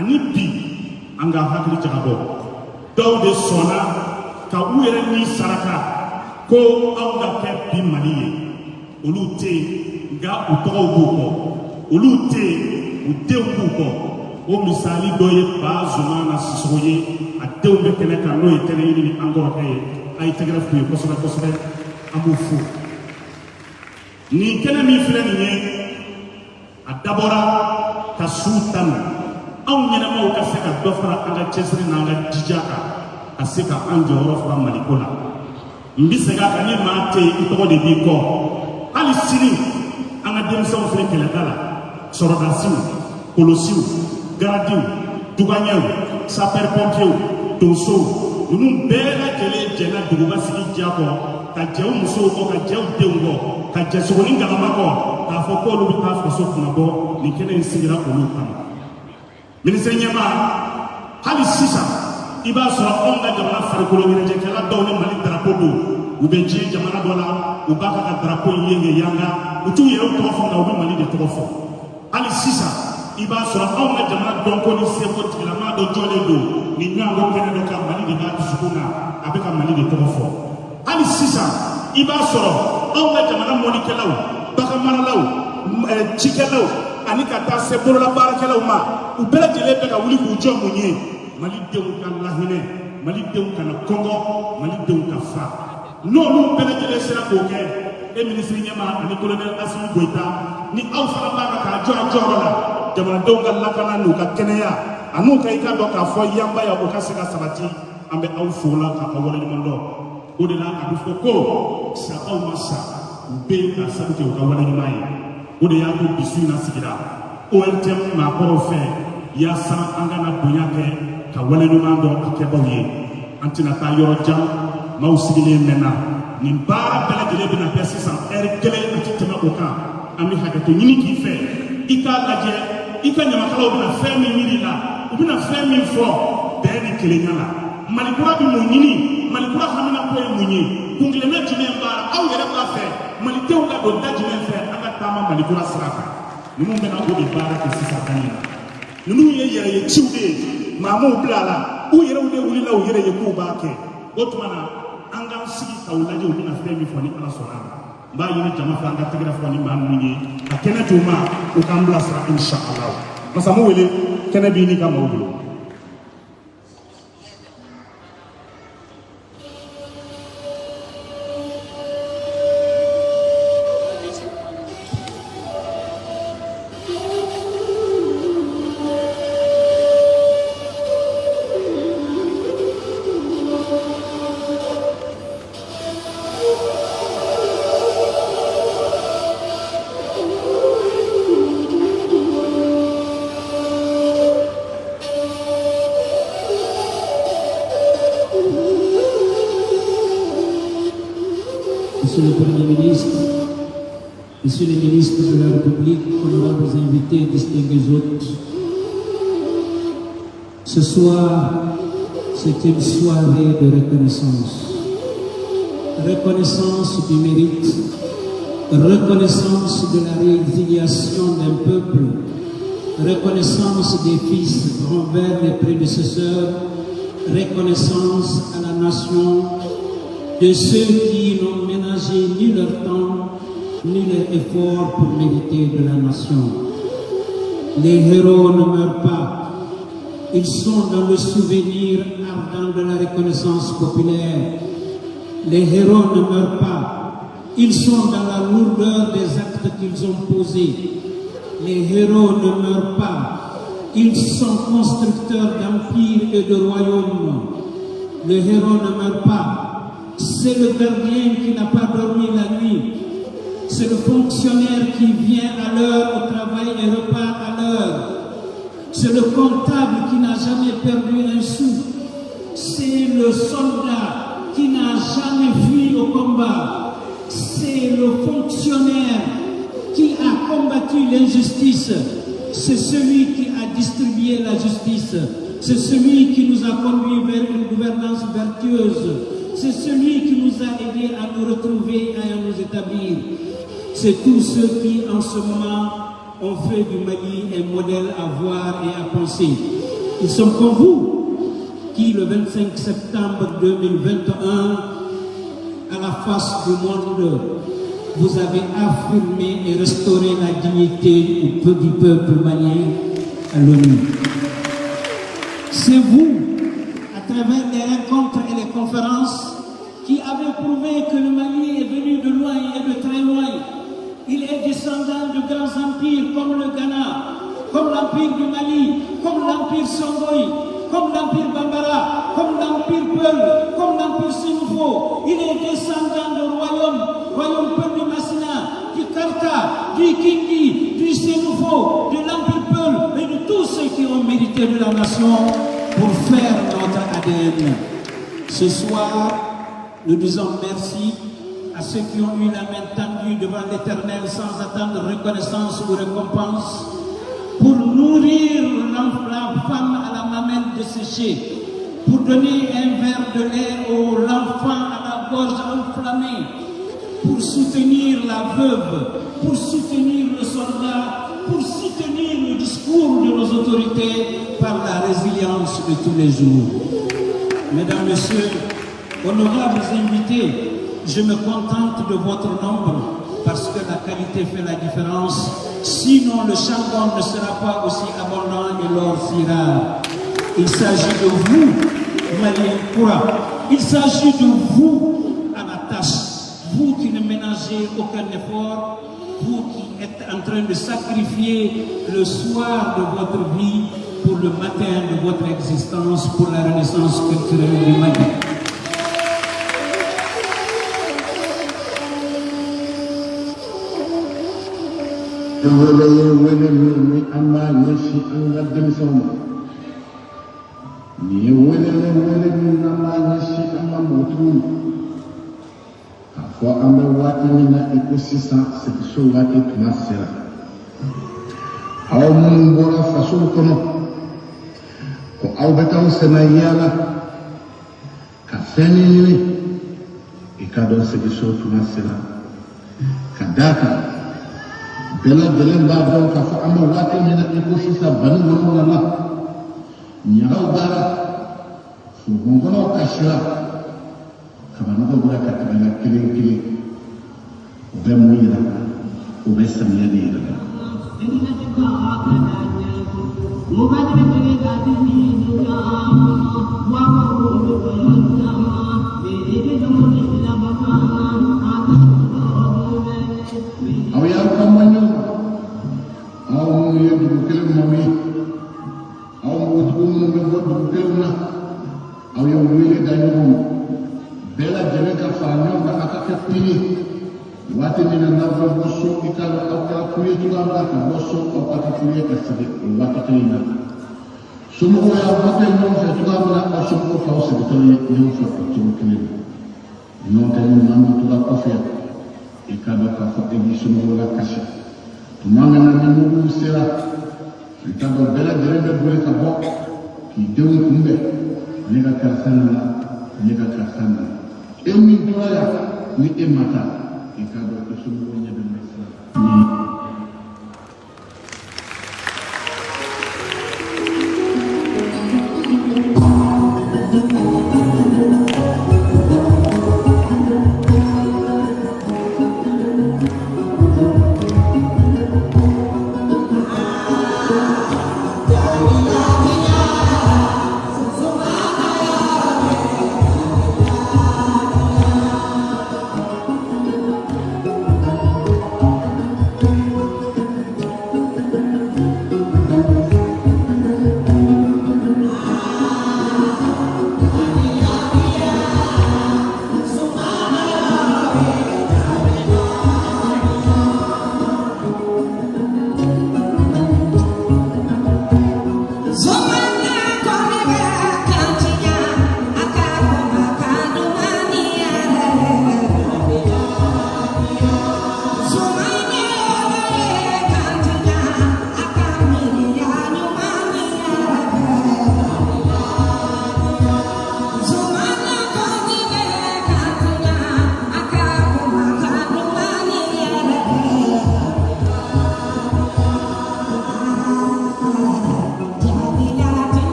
Ani bi an ka hakili jagabɔ, dɔw de sɔnna ka u yɛrɛ ni saraka ko anw ka kɛ bi Mali ye. Olu tɛ yen, nka u tɔgɔw b'u kɔ. Olu tɛ yen, u denw b'u kɔ. O misali dɔ ye Bazumana Sisoko ye, a denw bɛ kɛnɛ kan, n'o ye kɛnɛ ɲini ni an kɔrɔkɛ ye. A ye tɛgɛrɛ f'u ye kosɛbɛ kosɛbɛ, an b'u fo. Nin kɛnɛ min filɛ nin ye, a dabɔra ka suw tanu, anw ɲɛnamaw ka se ka dɔ fara an ka cɛsiri n'an ka jija kan, ka se ka an jɔyɔrɔ fa Maliko la. N bɛ segin a kan, ni maa tɛ yen, i tɔgɔ de b'i kɔ. Hali sini an ka denmisɛnw filɛ kɛlɛda la, sɔrɔdasiw, polosiw, garadiw, dugaɲɛw, sapɛri pɔnpiyew, donsow, ninnu bɛɛ lajɛlen jɛnna duguba sigi diya kɔ, ka jɛ u musow kɔ, ka jɛ u denw kɔ, ka jɛ sogonin galama kɔ, k'a fɔ k'olu bɛ taa faso kunnabɔ. Nin kɛnɛ in sigira olu kama. Minisiri ɲɛmaa, hali sisan i b'a sɔrɔ anw ka jamana farikolo ɲɛnajɛkɛla dɔw ni Mali darapo don, u bɛ diɲɛ jamana dɔ la, u b'a ka darapo in yenge yanga, u t'u yɛrɛw tɔgɔ fɔ, nka u bɛ Mali de tɔgɔ fɔ. Hali sisan i b'a sɔrɔ anw ka jamana dɔnko ni seko tigilamaa dɔ jɔlen don nin ɲɔgɔnko kɛnɛ dɔ kan, Mali de b'a dusukun na, a bɛ ka Mali de tɔgɔ fɔ. Hali sisan i b'a sɔrɔ anw ka jamana mɔnikɛlaw, baganmaralaw, cikɛlaw, ani ka taa se bololabaarakɛlaw ma, u bɛɛ lajɛlen bɛ ka wuli k'u jɔ mun ye? Malidenw ka lahinɛ, Malidenw kana kɔngɔ, Malidenw ka fa. N'olu bɛɛ lajɛlen sera k'o kɛ, e minisiri ɲɛmaa ani colonel Asimi Goyita ni aw fana b'a kan k'a jɔ a jɔyɔrɔ la, jamanadenw ka lakana n'u ka kɛnɛya an'u ka i ka dɔn k'a fɔ yanbaya o ka se ka sabati, an bɛ aw fo la k'a aw waleɲuman dɔn. O de la a bɛ fɔ ko sabaw ma sa, u bɛ yen k'a sabu kɛ u ka waleɲuman ye. O de y'a to bi su in na sigira ORTM maakɔrɔw fɛ, yaasa an kana bonya kɛ ka waleɲuman dɔn a kɛbaw ye. An tɛna taa yɔrɔ jan, maaw sigilen mɛnna. Nin baara bɛɛ lajɛlen bɛna kɛ sisan ɛri kelen, a tɛ tɛmɛ o kan. An bɛ hakɛto ɲini k'i fɛ, i k'a lajɛ i ka ɲamakalaw bɛna fɛn min ɲini la, u bɛna fɛn min fɔ bɛn ni kelenya la. Malikura bɛ mun ɲini? Malikura haminako ye mun ye? Kuntilenna jumɛn b'a la? Aw yɛrɛ b'a fɛ malidenw ka don da jumɛn fɛ an ka taama malikura sira kan? Ninnu bɛna o de baara kɛ sisan kan ɲɛna. Ninnu ye yɛrɛ ye ciw de ye, maa m'u bila a la, u yɛrɛw de wulila u yɛrɛ ye k'u b'a kɛ. O tuma na an k'an sigi k'aw lajɛ, u bɛna fɛn min fɔ, ni Ala sɔnna a ma. N b'a ɲini jama fɛ, an ka tɛgɛrɛ fɔ ni maa ninnu ye, ka kɛnɛ d'u ma, u k'an bilasira inshallah. Masamu wele, kɛnɛ b'i n'i ka maaw bolo. Monsieur le Premier ministre, Monsieur le ministre de la République, honorables invités, distingués hôtes, ce soir, c'est une soirée de reconnaissance. Reconnaissance du mérite, reconnaissance de la résiliation d'un peuple, reconnaissance des fils envers les prédécesseurs, reconnaissance à la nation de ceux qui n'ont ménagé ni leur temps, ni leur effort pour mériter de la nation. Les héros ne meurent pas. Ils sont dans le souvenir ardent de la reconnaissance populaire. Les héros ne meurent pas. Ils sont dans la lourdeur des actes qu'ils ont posés. Les héros ne meurent pas. Ils sont constructeurs d'empires et de royaumes. Le héros ne meurt pas. C'est le gardien qui n'a pas dormi la nuit. C'est le fonctionnaire qui vient à l'heure au travail et repart à l'heure. C'est le comptable qui n'a jamais perdu un sou. C'est le soldat qui n'a jamais fui au combat. C'est le fonctionnaire qui a combattu l'injustice. C'est celui qui a distribué la justice. C'est celui qui nous a conduits vers une gouvernance vertueuse. C'est celui qui nous a aidés à nous retrouver et à nous établir. C'est tous ceux qui, en ce moment, ont fait du Mali un modèle à voir et à penser. Ils sont comme vous qui, le 25 septembre 2021, à la face du monde, vous avez affirmé et restauré la dignité du peuple malien à l'ONU. C'est vous, à travers les rencontres et les conférences, qui avez prouvé que le Mali est venu de loin et de très loin. Il est descendant de grands empires comme le Ghana, comme l'empire du Mali, comme l'empire Songhai, comme l'empire Bambara, comme l'empire Peul, comme l'empire Sénoufo. Il est descendant de royaumes, royaume Peul de Massina, du Karta, du Kindi, du Sénoufo, de l'empire Peul et de tous ceux qui ont mérité de la nation pour faire notre ADN. Ce soir, nous disons merci à ceux qui ont eu la main tendue devant l'Éternel sans attendre reconnaissance ou récompense, pour nourrir la femme à la mamelle desséchée, pour donner un verre de lait aux l'enfant à la gorge enflammée, pour soutenir la veuve, pour soutenir le soldat, pour soutenir le discours de nos autorités par la résilience de tous les jours. Mesdames, Messieurs, honorables invités, je me contente de votre nombre parce que la qualité fait la différence. Sinon, le charbon ne sera pas aussi abondant et l'or si rare. Il s'agit de vous, Malien Koura. Il s'agit de vous à la tâche. Vous qui ne ménagez aucun effort, vous qui êtes en train de sacrifier le soir de votre vie pour le matin de votre existence, pour la renaissance culturelle du Mali. Wele ye wele min ni an b'a ɲɛsin an ka denmisɛnw ma. Nin ye wele ye, wele min n'an b'a ɲɛsin an ka npogotigiw ma, k'a fɔ an bɛ waati min na i ko sisan, segiso waati tuma sera. Aw minnu bɔra fasow kɔnɔ ko aw bɛ t'aw senna yaala ka fɛn ɲini, i ka dɔn segiso tuma sera, ka d'a kan bɛɛ lajɛlen b'a dɔn k'a fɔ an bɛ waati min na i ko sisan, bani wolonwula la, ɲagaw b'ara, forokɔnɔw kasira, kabanɔgɔ bɔra ka tɛmɛ la kelen kelen. O bɛ mun yira? O bɛ samiya de yira la. Aw y'aw ka ma ɲɔgɔn kan, aw minnu ye dugu kelen maaw ye, aw npogotigiw minnu bɛ bɔ dugu kelenw na, aw ye wele da ɲɔgɔn ma, bɛɛ lajɛlen ka fara ɲɔgɔn kan, a ka kɛ kun ye. Waati min na n'aw bɛ bɔ so, i ka dɔn aw kɛra kun ye cogoya min na ka bɔ so, aw ka kɛ kun ye ka segin o waati kelen na. Somɔgɔw y'aw bɔtɔ ɲɔgɔn fɛ cogoya min na, aw somɔgɔw t'aw segintɔ ye ɲɔgɔn fɛ o cogo kelen na. N'o tɛ, ni maa min tora kɔfɛ, i ka dɔn k'a fɔ e b'i somɔgɔw la kasi. Tuma min na ni muguw sera, i ka dɔn bɛɛ lajɛlen bɛ boli ka bɔ k'i denw kunbɛn: ne ka karisa nana, ne ka karisa nana. E min tora yan ni e ma taa, i ka dɔn i somɔgɔw ɲɛ bɛ sira ni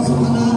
Mama.